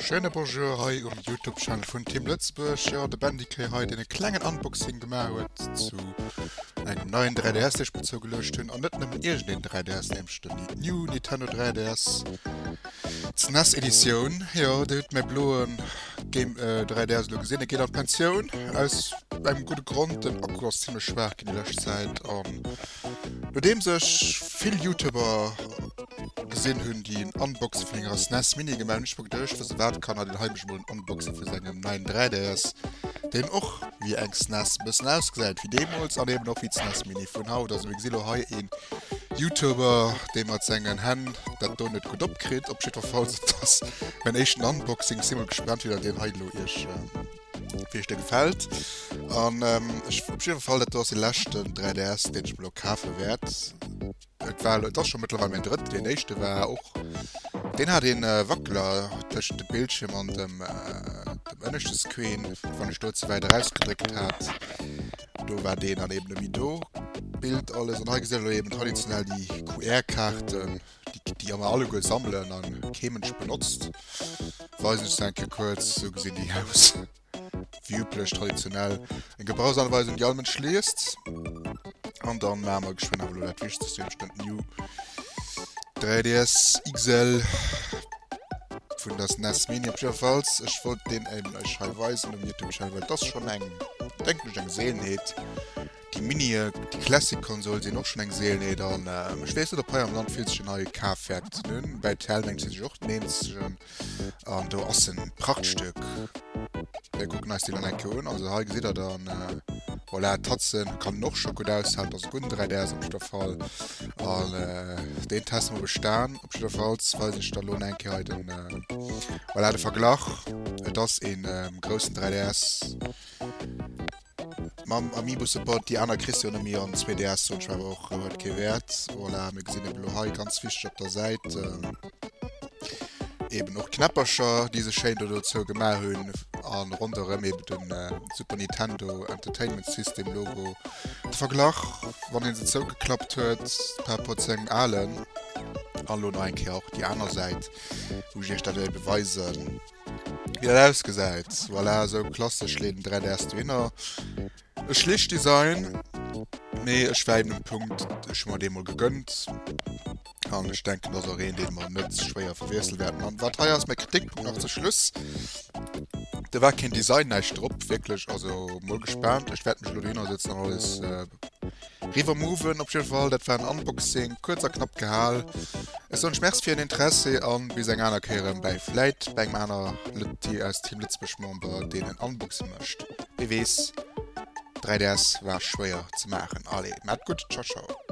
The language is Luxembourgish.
Schéine Bonjour hei um Youtube Channel vun Team Lëtzebuerg. Jo, de Bendiké hei, deen e klengen Unboxing gemaach huet zu engem neien 3DS, dee ech mer zougeluecht hunn. An net nëmmen iergendeen 3DS, nämlech den New Nintendo 3DS SNES Editioun. Jo, dir hutt mäi bloen Game 3DS elo gesinn. E geet an d'Pensioun aus engem gudde Grond, den Akku ass zimmlech schwaach ginn déi lescht Zäit. An nodeems ech vill Youtuber gesinn hunn déi en Unboxing vun enger SNES Mini gemaach hunn, ech mer geduecht, wësse wat, kann hat een hei mech mol en Unboxing vu sengem neien 3DS, deen och wéi eng SNES e bëssen ausgesäit wéi deemools an eben och wéi d'SNES Mini vun haut. Also mir gesi lo hei een Youtuber, dee mat sengen Hänn dat do net gutt opkritt. Op jiddwerfalls et ass mäin éischten Unboxing, ech si mol gespaant wéi der deen hei elo iech wéi iech dee gefält. An ech op jidder Fall dat do ass de leschten 3DS deen ech mer elo kafe wäert. Et war, et ass scho mëttlerweil mäin drëtten. Deen éischte war och, deen hat een Wackler tëschent dem Bildschierm an dem, dem ënneschte Screen, wann ech do ze wäit erausgedréckt hat. Do war deen dann eben net méi do. Bild alles. An hei gesitt der elo eben traditionell déi QR-Kaarten, déi, déi ëmmer alleguer sammelen an kee Mënsch benotzt. Weisen ech se eng Kéier kuerz. Sou gesinn déi aus. Wéi üblech traditionell eng Gebrauchsanweisung, déi all Mënsch liest. An dann maache mer geschwënn awer elo dat Wichtegst, nämlech den New 3DS XL vun der SNES Mini. Op jiddwerfalls, ech wollt deen eben euch hei weisen um YouTube-Channel, well et ass schonn eng, denken ech, eng Seelenheet. Déi Mini, déi Classic-Konsol sinn och schonn eng Seelenheet an ech weess net, ob hei am Land vill sech en neie kaf wäerten hunn. Bei Tell mengt si sech och den eenzegen. An do ass en Prachtstück. Mir kucken eis déi dann eng Kéier un. Also hei gesitt der dann, voilà, d'Tatzen kann en och scho gutt aushalen. Ass e gudden 3DS op jidder Fall. An deen Test hu mer bestan. Op jidder Falls weisen ech der elo eng Kéier hei den, voilà, de Verglach. Et ass een groussen 3DS. Mam Amiibo Support, déi aner kriss du jo net méi an 2DS, soen ech awer och, huet kee Wäert. Voilà, mir gesinn eben elo hei ganz wichteg op der Säit eben och d'Knäppercher, déi se schéin do dozou gemaach hunn an ronderëm eben den Super Nintendo Entertainment System Logo. De Verglach, wann een se zougeklappt huet par rapport zu engem alen an elo nach eng Kéier och déi aner Säit, wou ech iech dat ebe weisen. Wéi dat ausgesäit. Voilà, esou klassesch leet en 3DS dohinner. E schlicht Design, mee ech war eben um Punkt, ech hu mer dee mol gegönnt. An ech denken, dat ass och een, dee mer net schwéier verwiessel wäerten. An wat hei ass mäi Kritikpunkt nach zu Schluss, do war keen Design, näischt drop, wierklech. Also mol gespaant, ech wäert mech elo dohinner sëtzen an alles Riwwer moven op jidder Fall. Dat war en Unboxing, kuerz a knapp gehal. Ech soen Merci fir den Interessi an bis eng aner Kéier erëm bäi vläit bei engem aner Lëtty aus Team Lëtzebuerg Member deen en Unboxing mécht. Wie weess, 3DS war schwéier ze maachen. Allez, maat gutt, ciao ciao.